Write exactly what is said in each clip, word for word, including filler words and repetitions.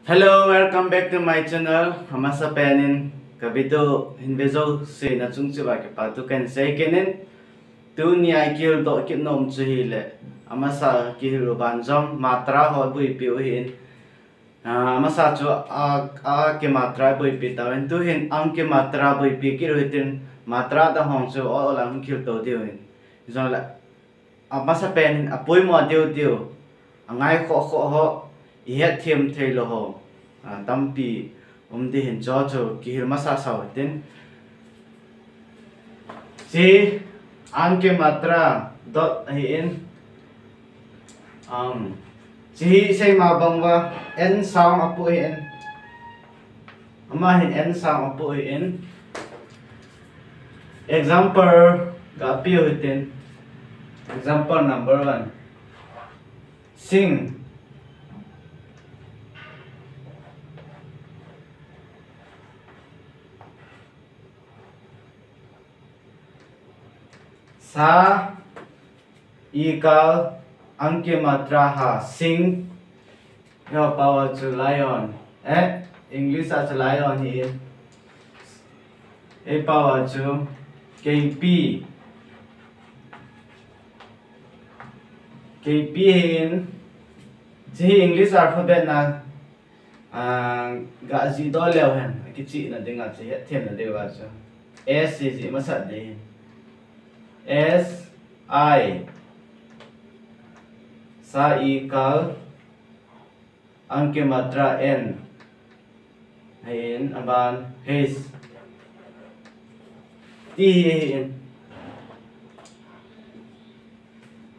Hello, welcome back to my channel. Amasa pen in ka video hin ve jouse na chung cheh uva kipa thu kahin sei kit in. Tunia i kihil doh kit nom chu ahile, amasa kihil u ban jong matra ho boipi u ahin. Ah, amasa chu a, a ki matra boipi tauvin. Tuhin ang ki matra boipi kit u hitin, matra dang ho chu o o lang kihil to diu ahin. Jongle amasa pen in apoimo diu diu, angai khoh khoh ho, i hetthem thei lou ho, ah, tampi um ding ahin, chuchu kihil masa sa u hitin. Hiche ang ki matra dot ahin. Um, hiche hi seima bang uva N sound apoh ahin. Ama hin N sound apoh ahin. Example ga pe u hitin. Example number one. Sing. Sa, i kal, ang ki matra ha, sing. Eiho pao a chu lion. Eh, English a chu lion ahin. Ei pao a chu K P. K P ahin. Hiche hi English alphabet na, ah, ga jih doh leu hen, akichihna dinga chu hetthem na diuva chu S hi jih masat ding ahin. S I. Sa, i kal, ang ki matra N. Ahin, aban H. Ti hi ahin.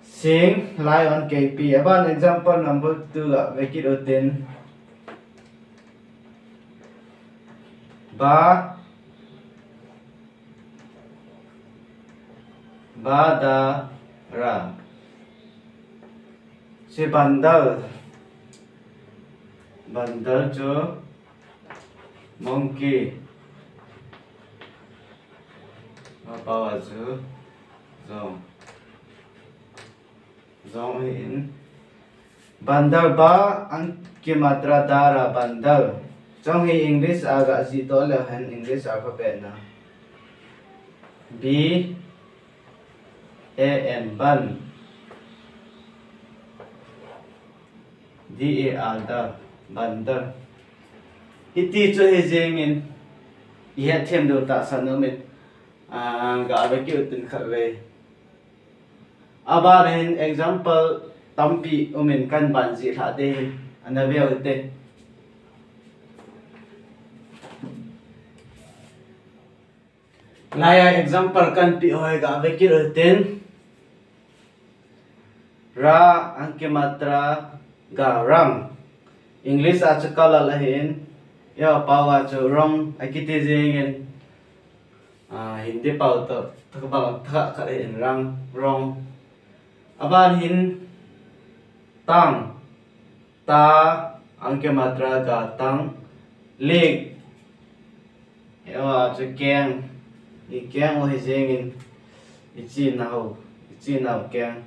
Sing, lion, K P. Aban example number two ga ve kit u hitin. Ba, ba, da, ra. Hiche bandal. Bandal chu monkey. Eiho pao a chu jong. Jong ahin. Bandal, ba, ang ki matra da, ra, bandal. Jong hi English a ga jih doh leu hen, English alphabet na. B A N, ban. D A R, dal, bandal. Hiti chu hi jeng in, i hetthem diu tahsan um in, ah, ga ve kit u hitin khatvei. Aban hin example tampi um in kahin ban jih lhah ding ahi, ana ve u hite. Hilai a example kahin peh ho hi ga ve kit u hitin. Ra, ang ki matra ga, rang. English a chu color ahin. Eiho pao a chu wrong akiti jeng in. Ah, Hindi pao toh thakbang thakhat ahin, rang, wrong. Aban hin tang. Ta, ang ki matra ga, tang. Lik. Eiho a chu keng. I keng u hi jeng in. I chinau, i chinau keng.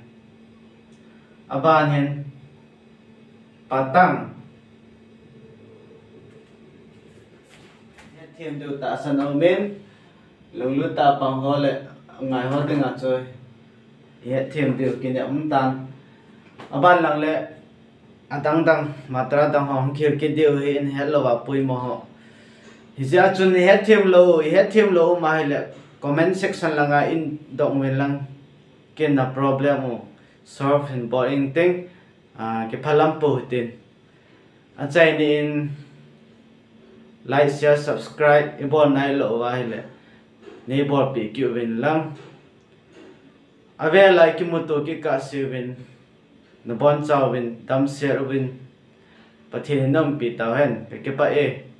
Aban hin patang. Hetthem diu tahsan um in. Lunglut tah a pang ho le ngai ho dinga chu i hetthem diu kinem um tan. Aban lang le adang dang, matra dang ho hung kihil kit diu ahin, hetlou a poimo ho. Hijeh a chun i hetthem lou, i hetthem lou um ahile comment section langa hin dong uvin lang, ken na problem u solve hin bol inge, ah, kiphalam pou hitin. Achaina in like, share, subscribe i bol nailou u ahile nei bolpeh kit uvin lang. Avel a i kimuto kit kahse uvin, na bonchauvin, damsel uvin, Pathen in na umpi tauhen, ka kipah e.